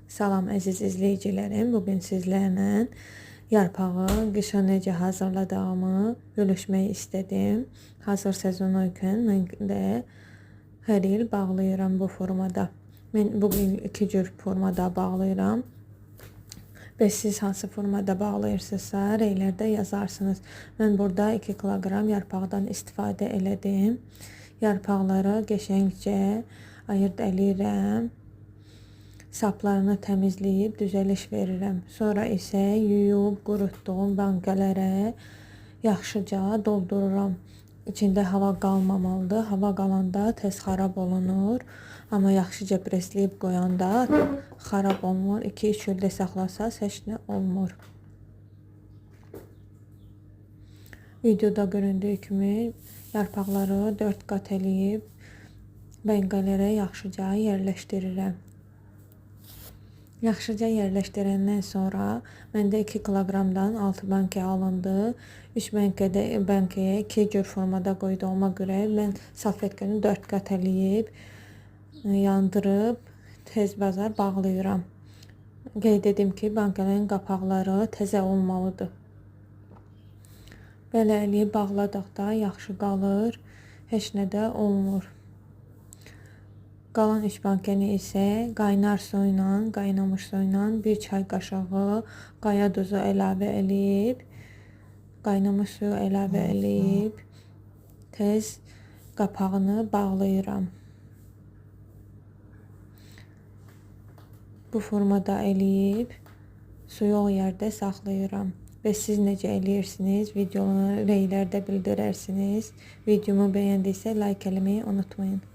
Salam əziz izləyicilərim. Bugün sizlərlə yarpağı qışa necə hazırladığımı bölüşmək istədim. Hazır sezonu ikən mən də hər il bağlayıram bu formada. Mən bugün iki cür formada bağlayıram. Və siz hansı formada bağlayırsınızsa, reylərdə yazarsınız. Mən burada 2 kiloqram yarpaqdan istifadə elədim. Yarpaqları qəşəngcə ayırd eləyirəm. Saplarını təmizləyib düzəliş verirəm. Sonra isə yuyub qurutduğum bankələrə yaxşıca doldururam. İçində hava qalmamalıdır. Hava qalanda tez xarab olunur. Amma yaxşıca presləyib qoyanda xarab olmur. 2-3 ildə saxlasaz heç nə olmur. Videoda göründüyü kimi yarpaqları 4 qat eləyib bəngələrə yaxşıca yerləşdirirəm. Yaxşıca yerləşdirəndən sonra məndə 2 kiloqramdan 6 bankə alındı. 3 bankədə bankəyə 2 cür formada qoyduğuma görə mən salfetkəni 4 qat eləyib yandırıb tez bazar bağlayıram. Qeyd edim ki, bankələrin qapaqları təzə olmalıdır. Belə eləyib bağladıqda yaxşı qalır, heç nə də olmur. Qalan 3 bankəni isə qaynar su ilə, qaynamış su ilə 1 çay qaşığı qaya duzu əlavə eləyib, qaynamış suyu əlavə eləyib tez qapağını bağlayıram. Bu formada eləyib soyuq yerdə saxlayıram. Və siz necə eləyirsiniz? Videonu reylərdə bildirərsiniz. Videomu bəyəndiysə like eləməyi unutmayın.